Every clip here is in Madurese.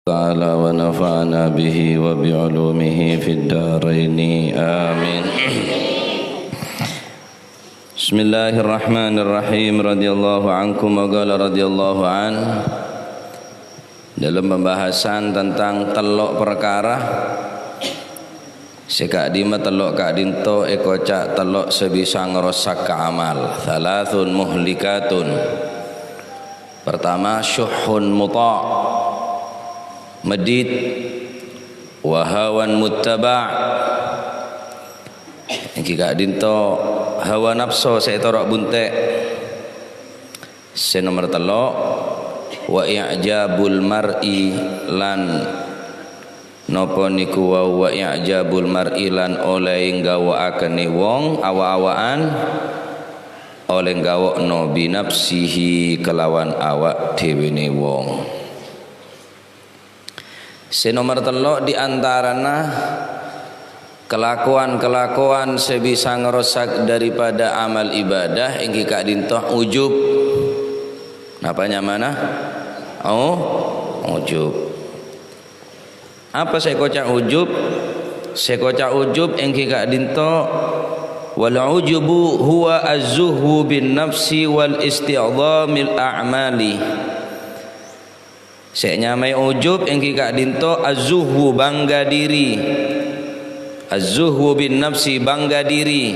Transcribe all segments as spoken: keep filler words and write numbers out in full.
Ta'ala wa nafa'ana bihi wa bi ulumihi fid daraini. Amin. Bismillahirrahmanirrahim. Radhiyallahu ankum wa qala radhiyallahu an. Dalam pembahasan tentang tello' perkara, sè ka'dimma tello' ka'dinto èkoca' tello' sè bisa ngrosak ka amal. Thalathun muhlikatun. Pertama, syuhhun muta', medhit, wa hawan muttaba', èngghi ka'dinto hawa napso sè ètoro' bunte'. Sè nomer tello', wa i'jabul mar'i lan napa niku wau, wa i'jabul mar'i lan olè nggawa'akenè wong awa'-awa'an, olè nggawa'no binafsihi kelawan awa' dhèwèna wong. Sè nomer tello' di antarana kelakuan-kelakuan sè bisa ngrosak daripada amal ibadah èngghi ka'dinto ujub. Napa nyamana? Oh, ujub. Apa sè èkoca' ujub? Sè èkoca' ujub èngghi ka'dinto, wal ujubu huwa az-zuhwu bin nafsi wal isti'dhamil a'mali. Sè nyamaè ujub èngghi ka'dinto az-zuhwu, bangga diri. Az-zuhwu bin nafsi, bangga diri.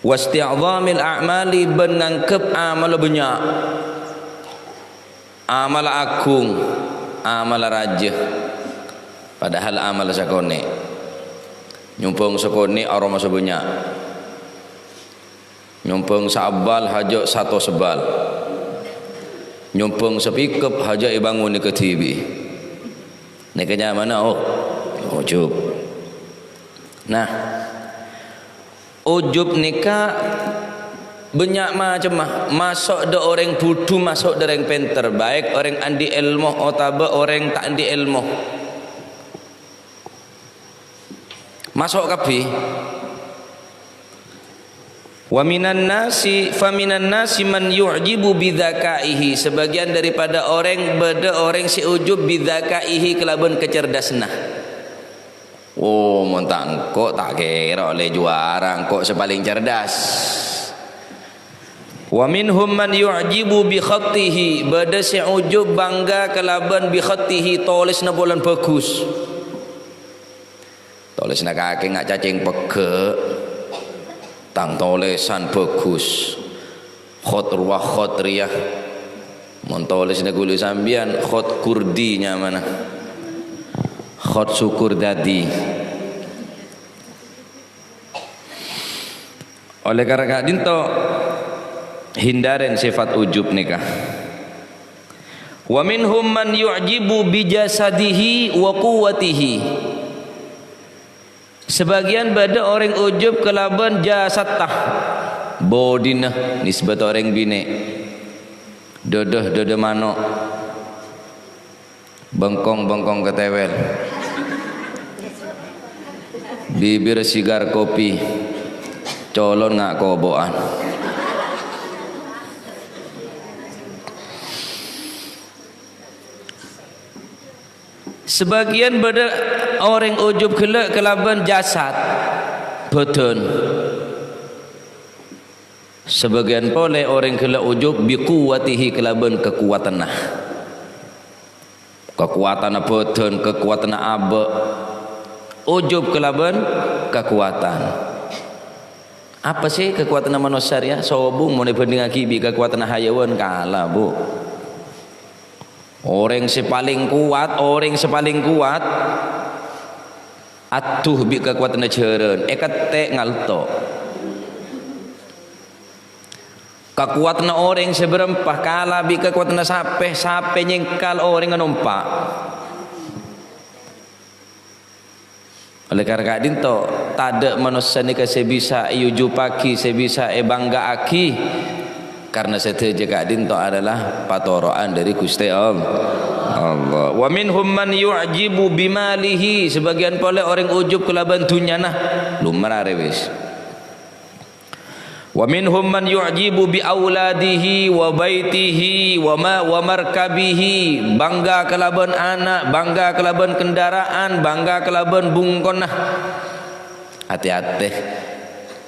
Wasti'dhamil a'mali, bân nganggep amalla bânnya'. Amalla agung, amalla rajâ. Padahal amalla sakonè'. Nyombhâng sakonè' aromasa bânnya'. Nyombhâng sa'abbal hajâ satos bal. Nyombhâng sapikep hajâ èbângonè kadhibi'. Nèka nyamana, oh, ujub. Nah, ujub nèka bânnya' macemma. Maso' dâ' orèng budhu, maso' dâ' orèng pènter, baik orèng andi' èlmo otabâ orèng ta' andi' èlmo. Maso' kabbhi. Wa minan nasi, fa minan nasi man yu'jibu bidzakaihi. Sebagian daripada orèng, bâdâ orèng sè ujub bidzakaihi kalabân kacerdasanna. Oh, mon ta' engko' ta' kèra ollè juara, engko' sè palèng cerdas. Wa minhum man yu'jibu bi khattihi, bâdâ sè ujub bangga kalabân bi khattihi, tolèsanna polana bhâghus. Tolèsanna kakè nga' cacèng pegghâ', tang tolèsan bhâghus. Khot rowa khot rèya. Mon tolèsanna ghuli sampèyan, khot kurdi nyamana. Khot sukur dâddi. Olè karana ka'dinto, hindarè sèfat ujub nèka. Wa minhum man yu'jibu bi jasadihi wa quwwatihi. Sebagian bâdâ orèng ujub kalabân jasadda, bodi'na, nisbat orèng binè', dâdâ, dâdâ mano', bengkong-bengkong katèwèl, bibir sigar kopi, colon nga' kobo'an. Sebagian bâdâ orèng ujub ghellâ' kalabân jasad, bâdân. Sebagian polè orèng ghellâ' ujub bi quwwatihi kalabân kakowadhânna. Kakowadhânna bâdân, kakowadhânna abâ'. Ujub kalabân kakowadhân. Apa sè kakowadhânna manossa rèya? Sobung mon èbhândhingngaghi bi' kakowadhânna hayawan, kala, Bu. Orèng sè palèng kowat, orèng sè palèng kowat, adhu bi' kakowadhânna jhârân, èkèttè' ngalto. Kakowadhânna orèng sè bârâmpa kala bi' kakowadhânna sapè, sapè nyèngkal orèngnga nompa'. Olè karana ka'dinto, tadâ' manossa nèka sè bisa èujubhâghi, sè bisa èbânggâ'âghi, karana sadhâjâ ka'dinto adalah patoro'an dâri Ghustè All-, Allah. Wa minhum man yu'jibu bimalihi, sebagian polè orèng ujub kalabân dhunnyana, lumrarè wis. Wa minhum man yu'jibu bi auladihi wa baitihi wa ma-, wa markabihi, bangga kalabân ana', bangga kalabân kendaraan, bangga kalabân bungkona. Ate-ate.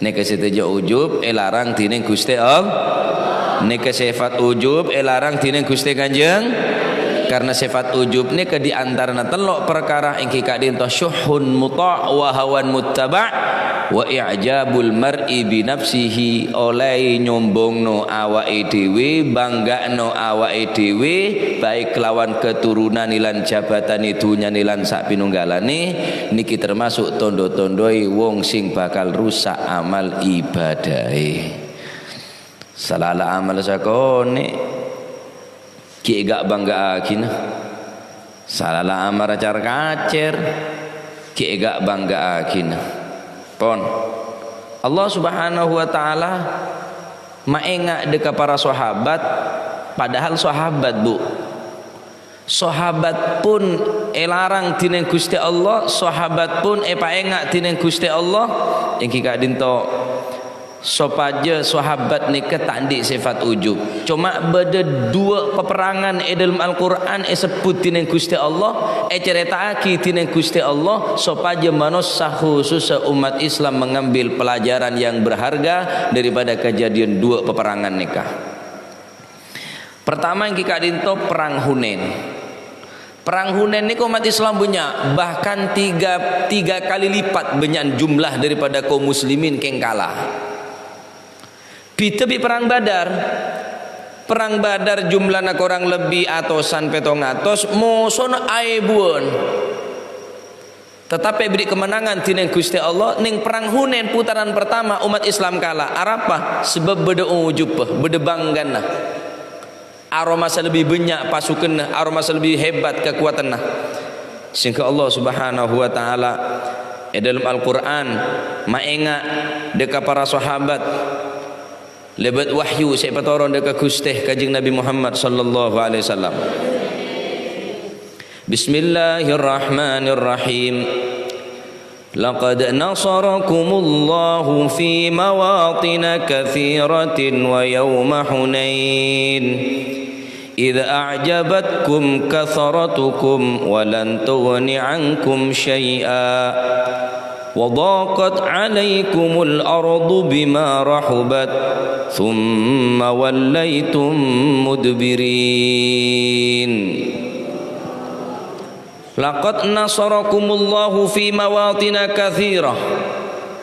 Nèka sè tèjâ ujub èlarang dhinèng Ghustè Allah. Nèka sèfat ujub èlarang dhinèng Ghustè Kanjeng. Karena sèfat ujub nèka di antarana tello' parkara èngghi ka'dhinto syuhhun muta' wa hawan muttaba' wa i'jabul mar'i bi nafsihi, ollè nyombongno awa'è dhèwè, bângga'no awa'è dhèwè, baik kalawan katuronanè lan jhâbâtannè, dhunyanè lan sapinunggalanè, nèkè termasuk tondo-tondoè wong sè bhâkal rusak amal ibadaè. Salala amal sakonè', ghi' èghâ' bângga'aghina. Salala amal car-kacèr, ghi' èghâ' bângga'aghina. Pon. Allah Subhanahu wa Ta'ala maènga' dâ' ka para sahabat, padahal sahabat, Bu. Sahabat pon èlarang dhinèng Ghustè Allah, sahabat pon èpaènga' dhinèng Ghustè Allah, èngghi ka'dhinto sopajâ sahabat nèka ta' andi' sèfat ujub. Coma bâdâ duwâ' paperrangan è dâlem Al-Qur'an èsebbhut dhinèng Ghustè Allah, ècarèta'aghi dhinèng Ghustè Allah, sopajâ manossa, khusussa ommat Islam, mengambil pelajaran yang berharga daripada kejadian duwâ' paperrangan nèka. Pertama, èngghi ka'dhinto Perang Hunain. Perang Hunain nèko ommat Islam bânnya', bahkan tiga, tiga kali lipat bânnya'an jumlah daripada kaum muslimin kèng kala. Bhidhâ bi' Perang Badar. Perang Badar jumlana korang lebbi atosan, pèttong atos, mosona aèbuwân. Tetapi èberri' kemenangan dhinèng Ghustè Allah. Nèng Perang Hunain putaran pertama, ommat Islam kala. Arapa? Sabâb bâdâ ujubbhâ, bâdâ bânggana. Aromasa lebbi bânnya' pasukanna, aromasa lebbi hebat kakowadhânna. Sehingga Allah Subhanahu wa Ta'ala è dâlem Al-Qur'an maènga' dâ' ka para sahabat, lèbât wahyu sè èpatoron dâ' ka Ghustè Kanjeng Nabi Muhammad sallallahu alaihi wasallam. Bismillahirrahmanirrahim. Laqad nasarakumullahu fi mawatina katsiratin wa yawma Hunain, idh a'jabatkum kathratukum wa lan tughni 'ankum syai'a. Wa dhaqat 'alaikumul ardu bima rahubat, thumma wallaytum mudbirin. Laqad nasarakumullahu fi mawatina katsirah.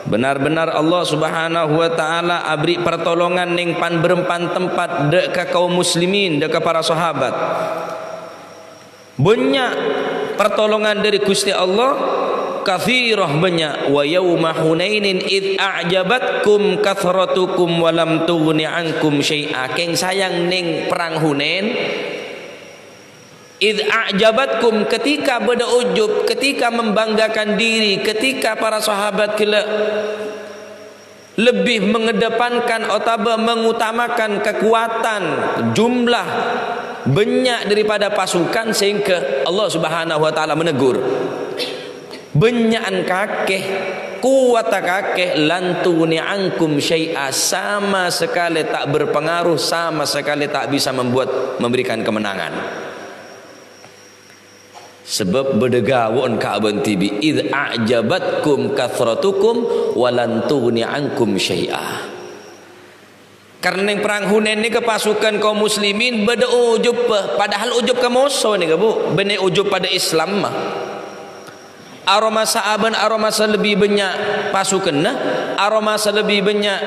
Benar-benar Allah Subhanahu wa Ta'ala aberri' pertolongan nèng pan-bârâmpan tempat dâ' ka kaum muslimin, dâ' ka para sahabat. Bânnya' pertolongan dâri Ghustè Allah, katsirah bânnya', wa yauma Hunainin id a'jabatkum kathratukum wa lam tughni ankum syai'a. Kèng sayang nèng Perang Hunain, id a'jabatkum, ketika bâdâ ujub, ketika membanggakan diri, ketika para sahabat ghellâ' lebih mengedepankan otabâ mengutamakan kekuatan, jumlah, bânnya' daripada pasukan, sehingga Allah Subhanahu wa Ta'ala menegur. Bânnya'an kakè, kowatta kakè, lan tughni ankum syai'a, sama sekali tak berpengaruh, sama sekali tak bisa membuat, memberikan kemenangan. Sabâb bâdâ ghâbây ka abâ'na dhibi', "Idz a'jabatkum kathratukum wa lan tughni ankum syai'a." Karna neng Perang Hunain nèka pasukan kaum muslimin bâdâ ujub, padahal ujub ka moso nèka, Bu, bânnè ujub padâ Islam, ma. Aromasa abâ'na aromasa lebbi bânnya' pasukanna, aromasa lebbi bânnya'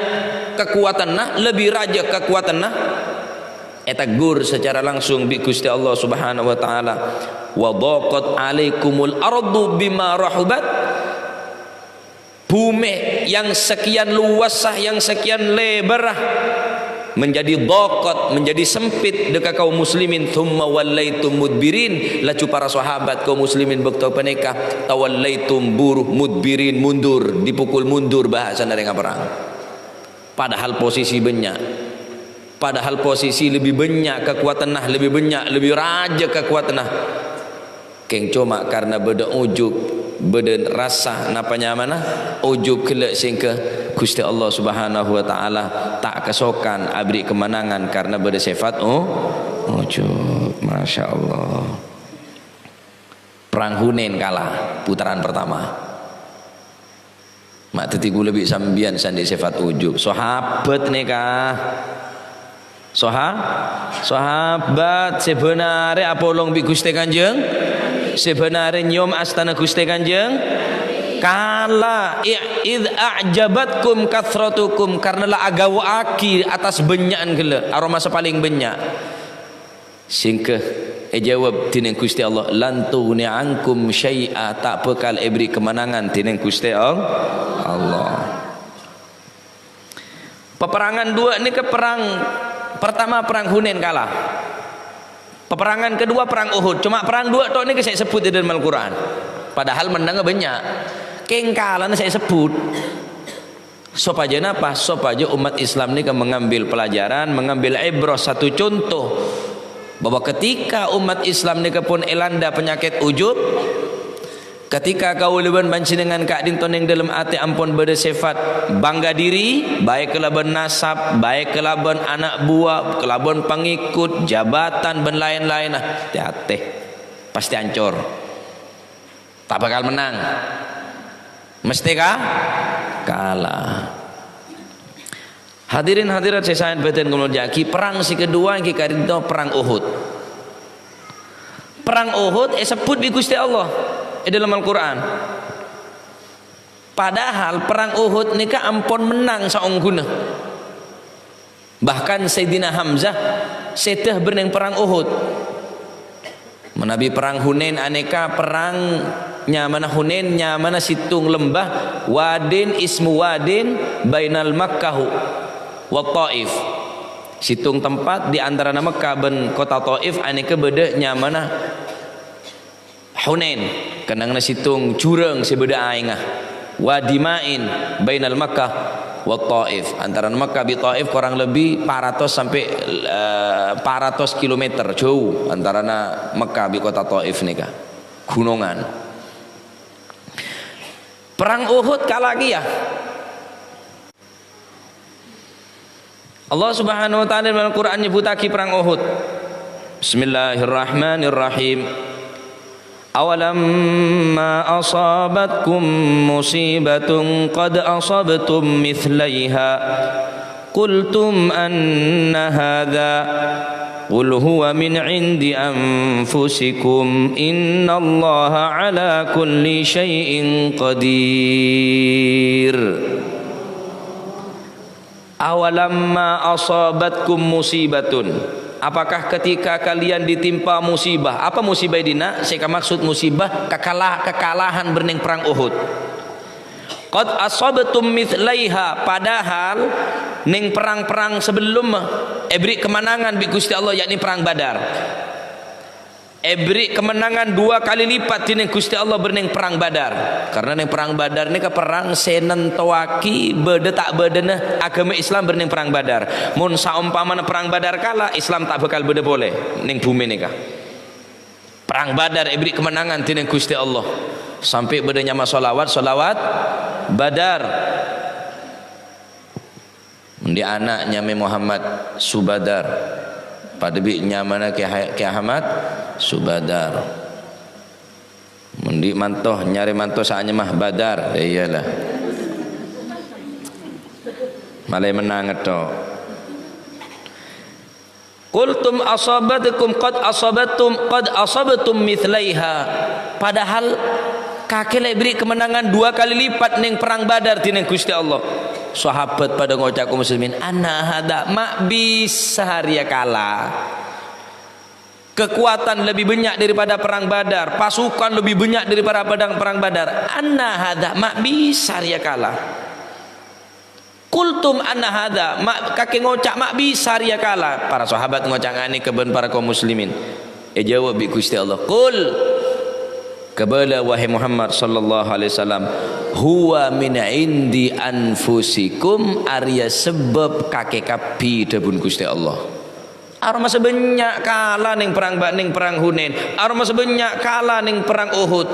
kakowatanna, lebbi rajâ kakowatanna. Ètegur secara langsung bi' Ghustè Allah Subhanahu wa Ta'ala, "Wa dhaqat 'alaikumul ardu bima rahubat." Bumi yang sekian luas, yang sekian lebar, menjadi dhaqat, menjadi sempit dâ' ka kaum muslimin, "Tsumma wallaitum mudbirin." Laju para sahabat kaum muslimin bâkto panèka tawallaitum, buru, mudbirin, mundur, dipukul mundur, bhâsana rèng aperrang. Padahal posisi bânnya'. Padahal posisi lebbi bânnya' kakowatanna, lebbi bânnya', lebbi rajâ kakowatanna. Kèng coma karna bâdâ ujub, bâdâ rassa napa nyamana ujub ghellâ' sèngghâ Ghustè Allah Subhanahu wa Ta'ala ta' kasokan aberri' kemenangan karena bâdâ sèfat u-, ujub. Masya Allah. Perang Hunain kalah putaran pertama. Ma' dhâddhi kaulâ bi' sampèyan sè andi' sèfat ujub. Sahabat nèka. Soha-, sahabat sè bânarè apolong bi' Ghustè Kanjeng, sè bânarè nyèyom astana Ghustè Kanjeng, kala. I-, "Idz a'jabatkum kathratukum," karna la aghâbâyaghi attas bânnya'an ghellâ', aromasa palèng bânnya'. Sèngghâ èjâwâb dhinèng Ghustè Allah, "Lan tughni 'ankum syai'a," ta' bhâkal èberri' kemenangan dhinèng Ghustè All-, Allah. Peperangan duwâ' nèka perang pertama, perang Hunain kalah. Peperangan kedua, perang Uhud. Coma perang duwâ' tok nèka sè èsebbhut è dâlem Al-Qur'an. Padahal mennangnga bânnya'. Kèng kalana sè èsebbhut. Sopajâ napa? Sopajâ ommat Islam nèka mengambil pelajaran, mengambil ibrah, satu contoh bahwa ketika ommat Islam nèka pon èlanda panyakèt ujub, ketika kaulâ bân panjhennengngan ka'dinto neng dâlem atè ampon bâdâ sèfat bangga diri, baik kalabân nasab, baik kalabân ana' buwâ, kalabân pangèkot, jabatan, bân laèn-laènna, tè-atè, pastè ancor. Ta' bhâkal mennang. Mestè ka-, kala. Hadirin hadirat sè sanget bhâdhân kaulâ molja'aghi, perang sè kedua èngghi ka'dinto perang Uhud. Perang Uhud èsebbhut bi' Ghustè Allah è dâlem Al-Qur'an. Padahal perang Uhud nèka ampon mennang saongghuna. Bahkan Sayyidina Hamzah sèdhâ bârnèng perang Uhud. Manabi perang Hunain anèka perang nyamana Hunain, nyamana sèttong lembah, wadin ismu wadin bainal Makkah wa Taif. Sèttong tempat di antarana Mekkah bân kottha Taif anèka bâdâ nyamana Hunain, kennengnganna sèttong jurâng sè bâdâ aèngnga, Wadi Ma'in, bainal Makkah wa Taif. Antarana Makkah bi' Taif korang lebbi pa ratos sampè', eh, pa ratos kilometer jâu antarana Makkah bi' kottha Taif nèka. Ghunongan. Perang Uhud kala kèya. Allah Subhanahu wa Ta'ala dâlem Al-Qur'an nyebbhuttaghi perang Uhud. Bismillahirrahmanirrahim. "Awalamma asabatkum musibatun qad asabtum mithlaiha qultum anna hadha, qul huwa min 'indi anfusikum, innallaha 'ala kulli syai'in qadir." "Awalamma asabatkum musibatun." Apakah ketika kalian ditimpa musibah? Apa musibah è dinna'? Sè èkamaksud musibah kekala-, kekalahan bârnèng perang Uhud. "Qad asabtum mithlaiha," padahal neng perang-perang sebelumma èberri' kemenangan bi' Ghustè Allah, yakni perang Badar. Èberri' kemenangan dua kali lipat dhinèng Ghustè Allah bârnèng perang Badar. Karna neng perang Badar nèka perang sè nentowaghi bâdâ ta' bâdâna aghâma Islam bârnèng perang Badar. Mon saompamana perang Badar kala, Islam ta' bhâkal bâdâ polè neng bhumè nèka. Perang Badar èberri' kemenangan dhinèng Ghustè Allah. Sampè' bâdâ nyama sholawat, sholawat Badar. Mon andi' ana' nyamaè Muhammad Subadar, padâ bi' nyamana Kè Ha-, Kè Ahmad Subadar. Mon andi' manto, nyarè manto sè anyama Badar, iyâ la. Malè mennang tok. "Qultum asabatkum qad asabattum, qad asabtum mithlaiha." Padahal kakè la èberri' kemenangan dua kali lipat neng perang Badar dhinèng Ghustè Allah. Sahabat padâ ngoca', kaum muslimin, "Anna hadza, ma' bisa rèya kala? Kekuatan lebih banyak daripada perang Badar, pasukan lebih banyak daripada padang perang Badar. Anna hadza, ma' bisa rèya kala?" "Qultum anna hadza," ma', kakè ngoca', "Ma' bisa rèya kala." Para sahabat ngoca' nganèka bân para kaum muslimin. Èjâwâb bi' Ghustè Allah, "Qul," kabâlâ, wahai Muhammad sallallahu alaihi wasallam, "huwa min 'indi anfusikum," arèya sabâb kakè kabbhi dhâbuna Ghustè Allah. Aromasa bânnya' kala neng perang Ba-, neng perang Hunain, aromasa bânnya' kala neng perang Uhud.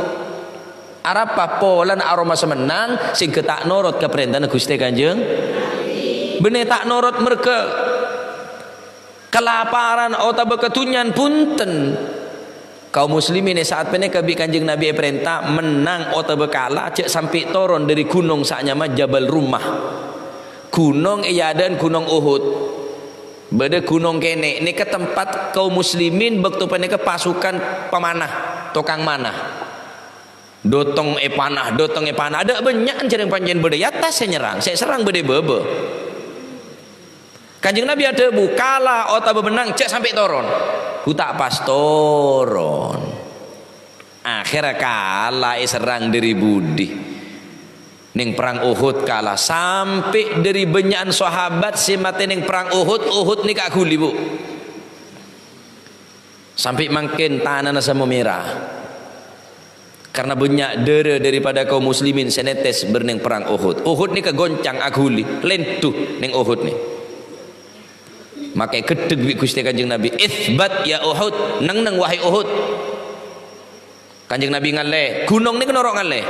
Arapa polana aromasa mennang sehingga ta' norot ka parentana Guste Kanjeng? Benne ta' norot merga kalaparan otaba kadhunyan, bunten. Kaum muslimin e sa'at paneka bi' Kanjeng Nabi eparenta mennang otaba kala ja' sampe' toron dhari gunong sanyama Jabal Rummah. Gunong e adha'an Gunong Uhud. Badha gunong kene', neka tempat kaum muslimin bakto paneka pasukan pamanah, tokang manah. Dotong epanah, dotong epanah. Adha' bannya'an jareng pancen badha e attas se nyerrang, se serrang badha e baba. Kanjeng Nabi adhabu, "Kala otaba mennang, ja' sampe' toron." Bu, ta' pas toron. Akhirnya kala eserrang dhari budi. Neng perang Uhud kala. Sampe' dhari bannya'an sahabat se mate neng perang Uhud, Uhud neka aghuli, Bu. Sampe' mangken tanana samo mera. Karena bannya' dara daripada kaum muslimin se netes berneng perang Uhud. Uhud neka goncang aghuli, lendu neng Uhud ne. Make geddhek bi' Guste Kanjeng Nabi, "Itsbat ya Uhud, nengneng wahai Uhud." Kanjeng Nabi ngalle, gunong neka noro' ngalle.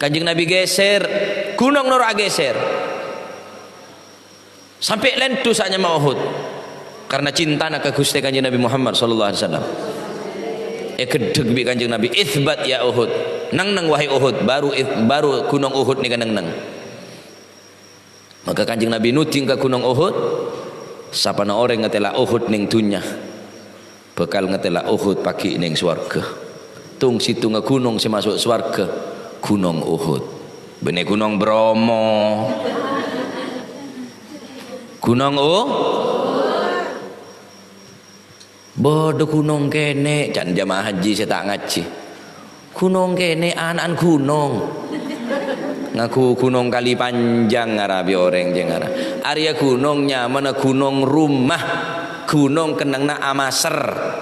Kanjeng Nabi geser, gunong noro' ageser. Sampe' lendu sanyama Uhud. Karena cintana ka Guste Kanjeng Nabi Muhammad sallallahu alaihi wasallam. Egeddhek bi' Kanjeng Nabi, "Itsbat ya Uhud. Nengneng wahai Uhud." Baru it-, baru gunong Uhud neka nengneng. Maka Kanjeng Nabi nuding ka gunong Uhud, "Sapana oreng ngatela Uhud neng dunnya, bakal ngatela Uhud pagi neng sowarga." Tung-setungnga gunong se maso' sowarga, Gunong Uhud. Benne Gunong Bromo. Gunong U-, Badha gunong kene', can jamaah haji se ta' ngaji. Gunong kene' ana'an gunong. Ngaku Gunong Kali Panjang ngarabi oreng jeng ara. Arya gunong nyamana Gunong Rummah. Gunong kennengnganna amaser.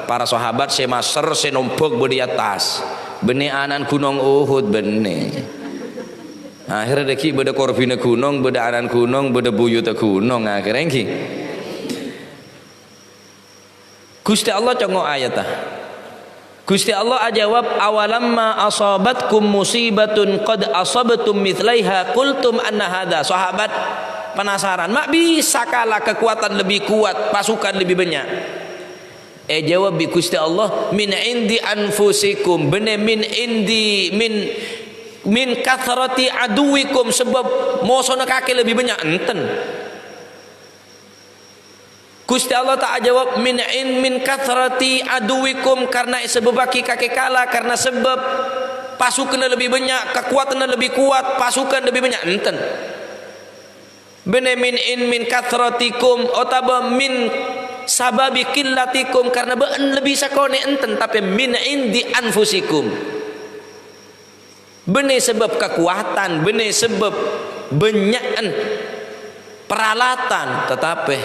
Para sahabat se maser, se nombok badha e attas. Benne ana'an Gunong Uhud, benne. Akhirnya dagi badha korbina gunong, badha ana'an gunong, badha buyutta gunong. Akhirnya enggi. Guste Allah congo' ayatta. Guste Allah ajawab, "Awalamma asabatkum musibatun qad asabtum mitslaiha qultum anna hadza." Sahabat penasaran, "Ma' bisa kala kakowadhân lebbi kowat, pasukan lebbi bannya'?" Ejawab bi' Guste Allah, "Min indi anfusikum," benne min indi, min, "min kathrati aduwikum," sabab mosona kake lebbi bannya', enten. Guste Allah ta' ajawab, "Min in, min kathrati aduwikum," karna esabbhâbbhâghi kake kala, karna sabâb pasukanna lebbi bânnya', kakowadhânna lebbi kowat, pasukan lebbi bânnya', enten. Bânnè min in, min kathratikum, otabâ min sababi qillatikum, karna bâ'ân lebbi sakonè', enten, tapè min indi anfusikum. Bânnè sabâb kakowadhân, bânnè sabâb bânnya'an paralatan, tatapè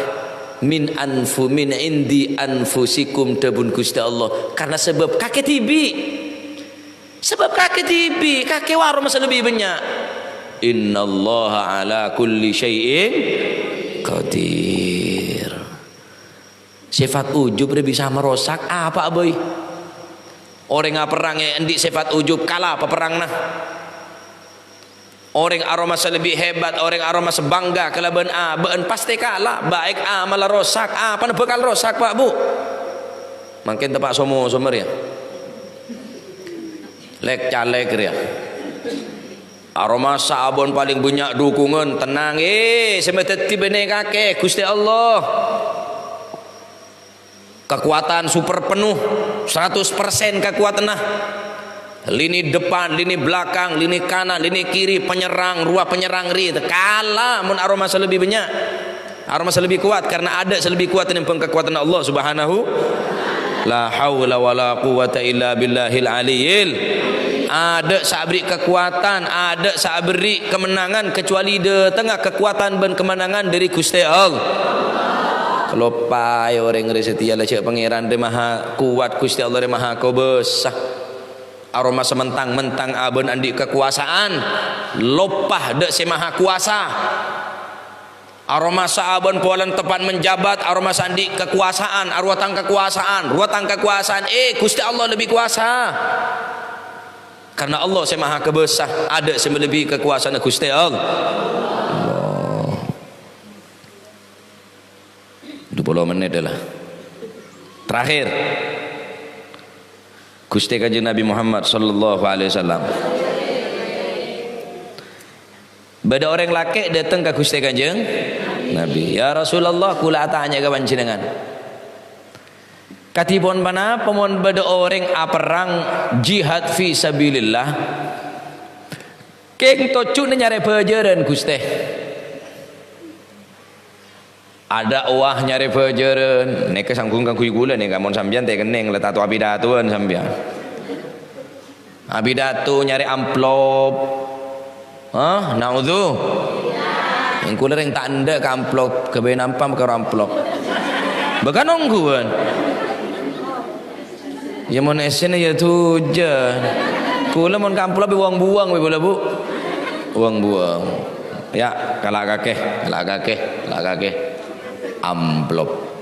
min anfu-, min indi anfusikum, dhâbuna Ghustè Allah, karna sabâb kakè dhibi'. Sabâb kakè dhibi', kakè aromasa lebbi bânnya'. Innallaha ala kulli syai'in qadir. Sèfat ujub rè bisa marosak apa bhâi. Orèng aperrang è andi' sèfat ujub, kala paperranganna. Orèng aromasa lebbi hebat, orèng aromasa bangga kalabân abâ'na, pastè kala, baik amalla rosak, apana bhâkal rosak, Pak, Bu. Mangkèn teppa' somo-somer, ya. Lèk-calèk rèya. Aromasa abâ'na palèng bânnya' dhukungan, tennang, eh, sè madhâddhi bânnè kakè, Ghustè Allah. Kakowadhân super penuh, seratus persen kakowadhânna. Lini depan, lini belakang, lini kanan, lini kiri, penyerang, rowa penyerang rèya. Kala mon aromasa lebbi bânnya'. Aromasa lebbi kowat, karna adâ' sè lebbi kowat tènèmbhâng kakowadhânna Allah Subhanahu. La haula wala quwwata illa billahil aliyil. Adâ' sè aberri' kakowadhân, adâ' sè aberri' kamennangan, kecuali dâtengnga kakowadhân bân kamennangan dâri Ghustè Allah. Kaloppaè orèng rè satèya la jâ' Pangèran rè maha kowat, Ghustè Allah rè maha kobâsa. Aromasa mentang-mentang abâ'na andi' kakowasaan, loppa dâ' sè maha kowasa. Aromasa abâ'na polana teppa' menjabat, aromasa andi' kakowasaan, arowa tang kakowasaan, rowa tang kakowasaan. Eh, Ghustè Allah lebbi kowasa. Karena Allah sè maha kobâsa, adâ' sè malebbi kakowasaanna Ghustè Allah. Dua puluh menit lah. Terakhir. Ghustè Kanjeng Nabi Muhammad sallallahu alaihi wasallam. Bâdâ orèng lakè' dâteng ka Ghustè Kanjeng Nabi, "Ya Rasulullah, kaulâ atanya ka panjhennengngan. Kadhipon ponapa mon bâdâ orèng aperrang jihad fi sabilillah, kèng tojjhuna nyarè bhâjârân, Ghustè?" Adâ' owah nyarè bhâjârân, nèka sangghung kaangghuy kaulâ nèka, mon sampèyan tè' kennèng la tato abidatowan sampèyan. Abidato nyarè amplop. Hah? Naudzu. Èng kaulâ rèng ta' endâ' ka amplop, ghâbây nampa karo amplop. Bâkal nongghuwân. Iyâ, mon èssèna iyâ dhujân. Kaulâ mon ka amplop buwâng-buwâng bhâi kaulâ, Bu. Buwâng-buwâng. Yâ, kala' kakè, kala' kakè, kala' kakè. Amplop.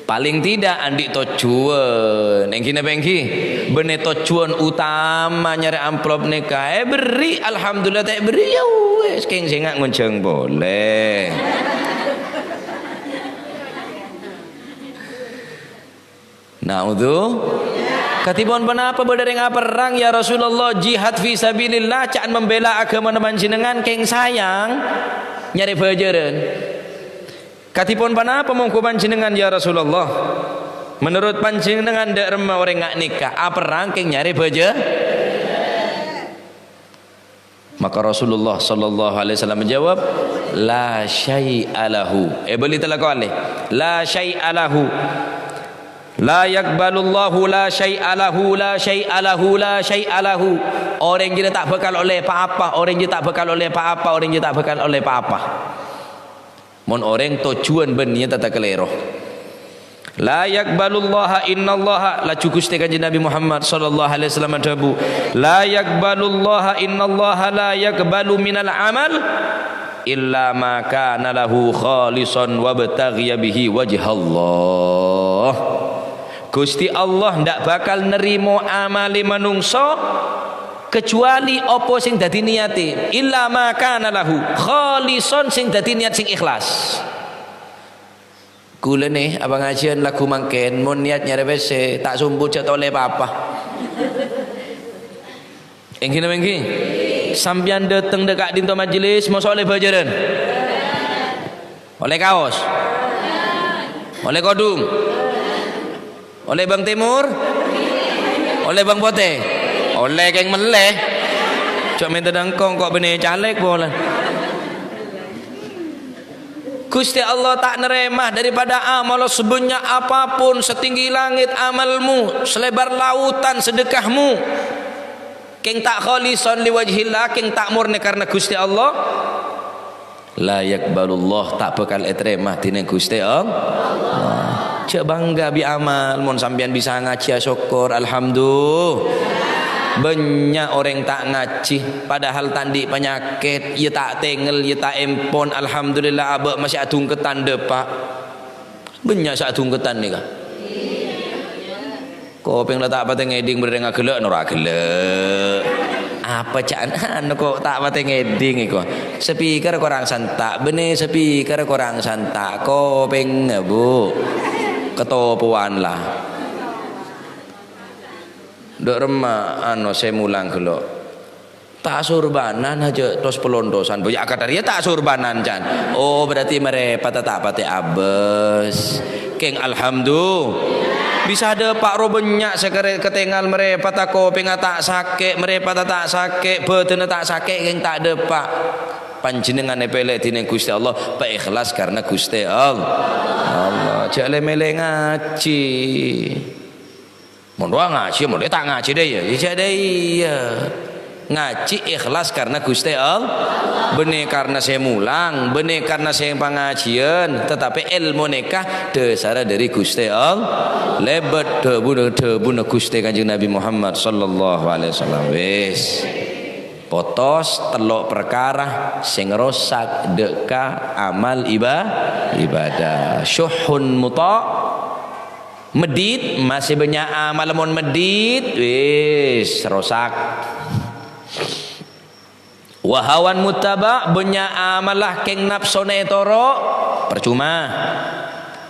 Palèng tidak andi' tojjhuwân. Èngghi napa èngghi? Bânnè tojjhuwân utama nyarè amplop nèka. Èberri', alhamdulillah, ta' èberri', yâ wes, kèng sènga' ngonjhâng polè. Naudzu. Kadhipon ponapa bâdâ rèng aperrang, ya Rasulullah, jihad fi sabilillah, ca'na membela aghâmana panjhennengngan, kèng sayang nyarè bhâjârân. Kadhipon ponapa mongghu panjhennengngan, ya Rasulullah? Menurut panjhennengngan, dâ' remma orèng nga' nèka aperrang kèng nyarè bhâjâ? Maka Rasulullah sallallahu alaihi wasallam menjawab, "La syai'a lahu." Èbâli tello kalè. "La syai'a lahu. La yaqbalullahu la syai'a lahu, la syai'a lahu, la syai'a lahu." Orèng jârèya ta' bhâkal ollè pa-apa, orèng jârèya ta' bhâkal ollè pa-apa, orèng jârèya ta' bhâkal ollè pa-apa. Mon orèng tojjhuwân bân niyatta kalèro. "La yaqbalullaha innallaha," laju Ghustè Kanjeng Nabi Muhammad sallallahu alaihi wasallam adhâbu, "La yaqbalullaha innallaha la yaqbalu minal amal illa ma kana lahu khalisan wabtaghiya bihi wajhallah." Ghustè Allah ndak bhâkal narèma amalè manungsa kajhâbhâna apa sè dhâddhi niyatta, illa ma kana lahu, khalisan, sè dhâddhi niyat sè ikhlas. Kaulâ nè, apangajhiyân lagghu mangkèn, mon niyat nyarè pèssè, ta' sombhu jhâ' ta' ollè pa-apa. Èngghi napa èngghi? Sampèyan dâteng dâ' ka'dinto majelis, moso ollè bhâjârân? Ollè kaos? Ollè kodhung? Ollè bâng tèmor? Ollè bâng potè? Ollè kèng mellè. Jhâ' mènta dâ' engko', engko' bânnè caleg polè. Ghustè Allah ta' narèma daripada amal sabânnya' apapun, satinggi langit amalmu, salebar lautan sedekahmu. Kèng ta' khalisan liwajhillah, kèng ta' mornè karna Ghustè Allah. La yaqbalullah, ta' bhâkal ètarèma dhinèng Ghustè Allah. Jhâ' bangga bi' amal, mon sampèyan bisa ngajhi, asokkor, alhamdulillah. Bânnya' orèng ta' ngajhi, padahal ta' andi' panyakèt, iyâ ta' tengngel, iyâ ta' empon, alhamdulillah, abâ' masè adhungketan dâpa'. Bânnya' sè adhungketan nèka. Kopèng la ta' patè ngèdhing bâreng aghellâ', noro' aghellâ'. Apa ca'na anu kok ta' patè ngèdhing èko? Speaker korang santa', bânnè speaker korang santa', kopèngnga, Bu. Ketopowan la. Dâ' remma anu sè mulang ghellâ'. Ta' sorbanan, jhâ' tos-pelontosan. Bâ, yâ, akadhâr, yâ, ta' sorbanan, can. Oh, berarti marèpata ta' patè abâs. Kèng, alhamdulillah. Bisa dâpa' ro bânnya' sè karè-, katèngal marèpata kopèngnga ta' sakè', marèpata ta' sakè', bhâdhânna ta' sakè', kèng ta' dâpa'. Panjhennengngan èpèlè dhinèng Ghustè Allah, paèkhlas karna Ghustè All-, Allah. Jhâ' lè-mèlè ngajhi. Mon rowa ngajhi, mon ta' ngajhi dâ' iyâ, iyâ jhâ' dâ' iyâ. Ngajhi ikhlas karna Ghustè Allah, bânnè karna sè mulang, bânnè karna sè pangajhiyân, tatapè èlmo nèka dhâsarra dâri Ghustè Allah. Lèbât dhâbuna, dhâbuna Ghustè Kanjeng Nabi Muhammad sallallahu alaihi wasallam. Wis. Potos tello' parkara sè ngrosak dâ' ka amal iba-, ibadah. Syuhhun muta', Meddhit, masè bânnya' amalla mon meddhit, wis, rosak. Wa hawan muttaba', bânnya' amalla kèng napsona ètoro', parcoma.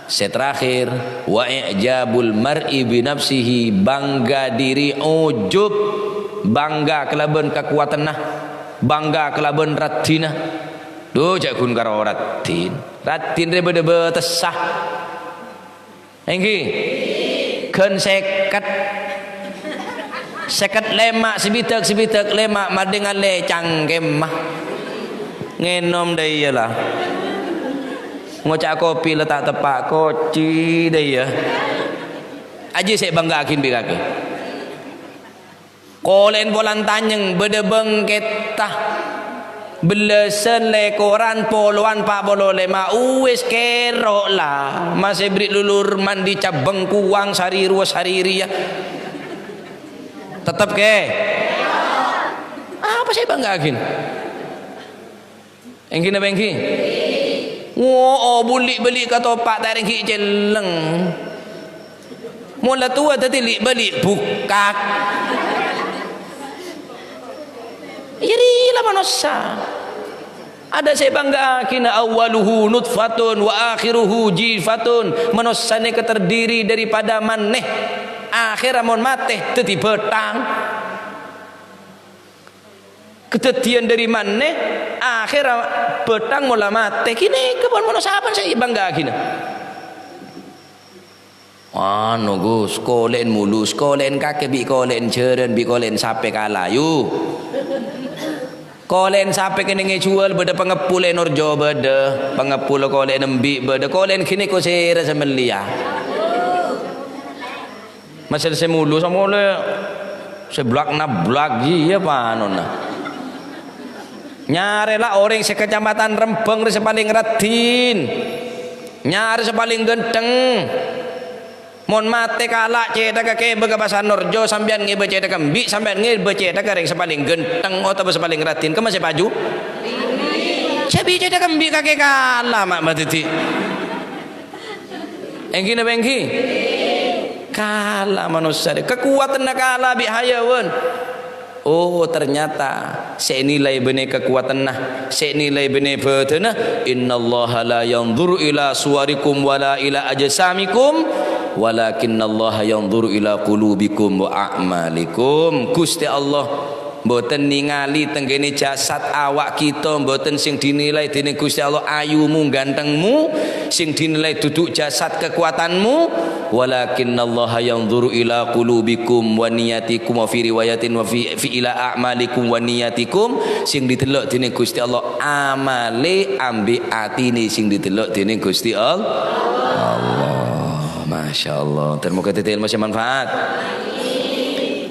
Sè terakhir, wa i'jabul mar'i bi nafsihi, bangga diri, ujub, bangga kalabân kakowadhânna, bangga kalabân raddhinna. Dhu, jhâ' ghun karo raddhin. Raddhin rè bâdâ bâtessa. Èngghi. Ghân sèket. Sèket lèma', sabidhâk, sabidhâk lèma', madheng alè cangkemma. Ngènom dâ' iyâ la. Ngoca' kopi la ta' teppa' koci dâ' iyâ. Ajiyâ sè èbângga'aghin bi' kakè. Kolè'en polana tanyèng, bâdâ bângkètta. Bellâsân, lèkoran, polowan, pa' polo lèma', uwis kèro' la. Masè bâri' lulur mandi cabâng kowang sari rowa sari rèya. Tettep kè? Apa sè èbângga'aghin? Èngghi napa èngghi? Wo'o, bulli'-bâli' katopa' ta' rèng ghi' celleng. Mon la towa dhâddhi li'-bâli' bukkak. Iyâ rèya la manossa. Adâ' sè èbângga'aghina, "Awwaluhu nutfatun wa akhiruhu jifatun." Manossa nèka terdiri daripada manè. Akhèrra mon matè dhâddhi bâthang. Kadhâddhiyân dâri manè, akhèrra bâthang mola matè. Ghânèka pon manossa sapa sè èbângga'aghina? Anu, Gus, kolè'en mulus, kolè'en kakè bi' kolè'en jhârân, bi' kolè'en sapè kala, yu. Kolè'en sapè kennèng èjhuwâl, bâdâ pangeppul è Norjo bâdâ, pangeppul kolè'en embi' bâdâ, kolè'en ghânèka sèra sè mellèya. Masèl sè mulus, samolè sè blak-nablak, iyâ panonna. Nyarè la orèng sè Kacamatan Rembang rè sè palèng raddhin. Nyarè sè palèng ghântheng. Mon matè kala' cèthagghâ kèbâ ka Pasar Norjo, sampèyan ngèbâ cèthagghâ embi', sampèyan ngèbâ cèthagghâ rèng sè palèng ghântheng otabâ sè palèng raddhin, kemma sè paju? Sè bi' cèthagghâ embi' kakè kala', ma' madhâddhi. Èngghi napa èngghi? Kala' manossa rè. Kakowadhânna kala' bi' hayawan. Oh, ternyata sè ènilai bânnè kakowadhânna, sè ènilai bânnè bâdâna, "Innallaha la yanzuru ila suwarikum wa la ila ajsamikum, walakinnallaha yanzuru ila qulubikum wa a'malikum." Ghustè Allah Mboten ningali tengghene jasad awak kita, mboten sing dinilai dening Gusti Allah ayumu, gantengmu, sing dinilai dudu jasad kekuatanmu, walakinnallaha yanzuru ila qulubikum wa niyatikum, wa fi riwayatin wa fi, fi ila a'malikum wa niyatikum, sing didelok dening Gusti Allah amale ambek atine sing didelok dening Gusti Al-, Allah. Masya Allah. Dan moga dadi ilmu sing manfaat.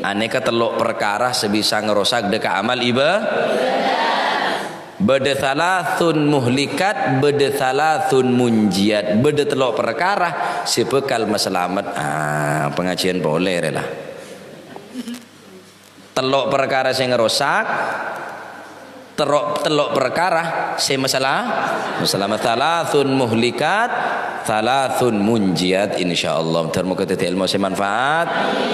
Aneka tello' perkara sè bisa ngerosak dheka amal iba-, bâdâ thalathun muhlikat, bâdâ thalathun munjiat, bâdâ tello' perkara sè bhâkal masalamet. Ah, pengajian polè rè la. Tello' perkara sè ngerosak, Tero-, tello' perkara sè masala-, masalamet. Thalathun muhlikat, thalathun munjiat, insyaallah. Mudah-mudahan dadi ilmu sè manfaat,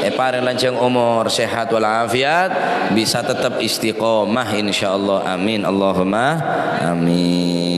èpareng lanjhâng omor, sehat walafiat, bisa tetep istiqomah, insyaallah. Amin, Allahumma amin.